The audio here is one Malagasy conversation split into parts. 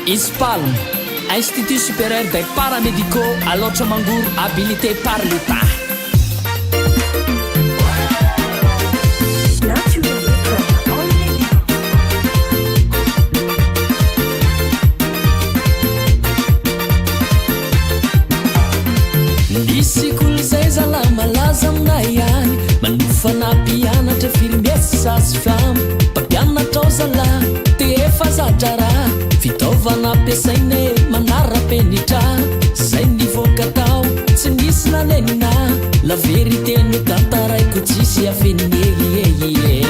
ISPALM, Institut Supérieur des Paramédicaux Alaotra Mangoro habilité par l'État. Misy sekoly izay zalahy malaza aminay any Manofana mpianatra firy miasa sy flam Mpampianatra ao zalahy te efa za-draharaha Fitaovana ampiasaina e manara-penitra Zay nivoaka tao tsy nisy nanenina La vérité no tantaraiko tsisy afenina e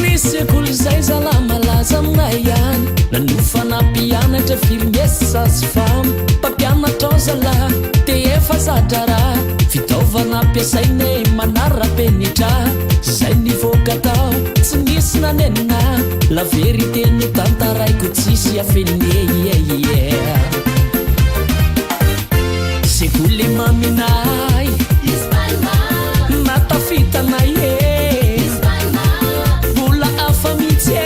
Nisy sekoly izay zalahy malaza aminay any Nanofana mpianatra firy miasa sy fam Mpampianatra ao zalahy te efa za-draharaha Fitaovana ampiasaina e manara-penitra Zay nivoaka tao tsy nisy nanenina La vérité no tantaraiko tsisy afenina e Sekoly maminay Natafitanay e Mbola hafa mihitsy e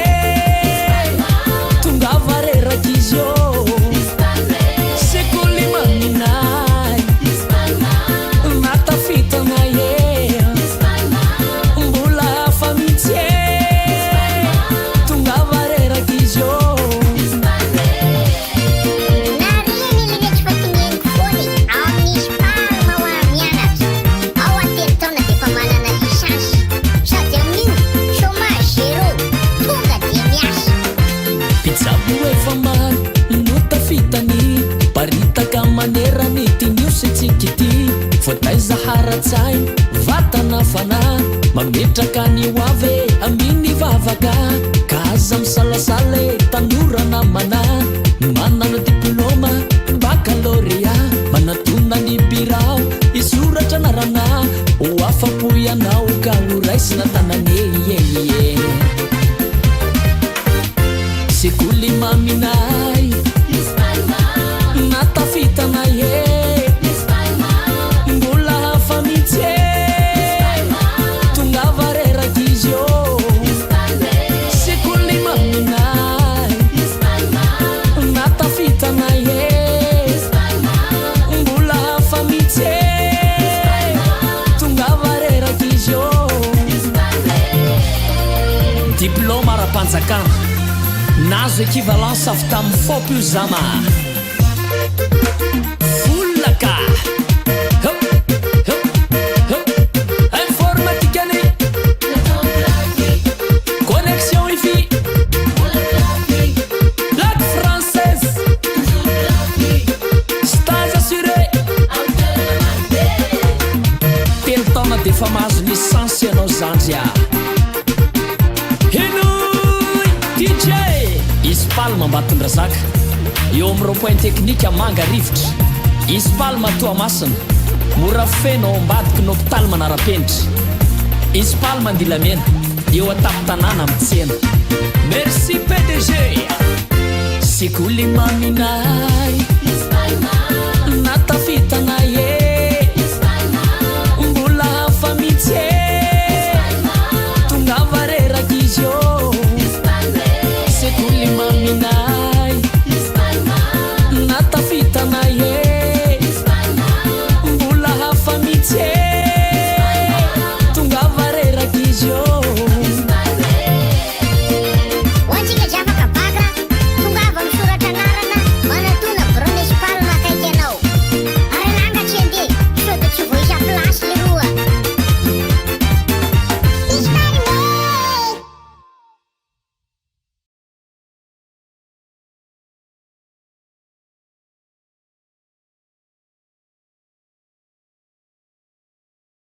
Tongava reraka izy io Sekoly maminay Natafitanay e Mbola hafa mihitsy e Tongava reraka izy io Nariany lunette fa teneniko foana e, ao amin'ny ISPALM ho a mianatra. Ao a 3 taona dia efa manana licence. Sady amin'io chômage zéro, tonga dia miasa. Mpitsabo efa maro no tafitany Paritaka manerany ty nosy tsika ity Voataiza hara-tsaina vatana fanahy Mametraka ny ho avy e amin'ny vavaka Ka aza misalasala e tanora namana Manana diplôma baccalauréat Manatona ny birao isoratra anarana Ho afa-po ianao ka ho raisina tanana e Sekoly maminay Natafitanay e Mbola hafa mihitsy e Tongava reraka izy io Sekoly maminay Natafitanay e Mbola hafa mihitsy e Tongava reraka izy io Diplôme ara-panjakana Nazo équivalence avy tamin'ny FOP io zama Volaka Hop, hop, hop. Informatique any Connexion wifi Langue française Stage assuré 3 taona de efa mahazo licence ianao zandry a Henoy DJ ISPALM Ambatondrazaka eo amin'ny rond-point technique manga rivotra ISPALM Toamasina mora feno ao ambadiky ny hôpitaly manara-penitra ISPALM Andilamena eo atapy-tanàna amin'ny tsena Merci PDG Sekoly maminay Natafitanay e.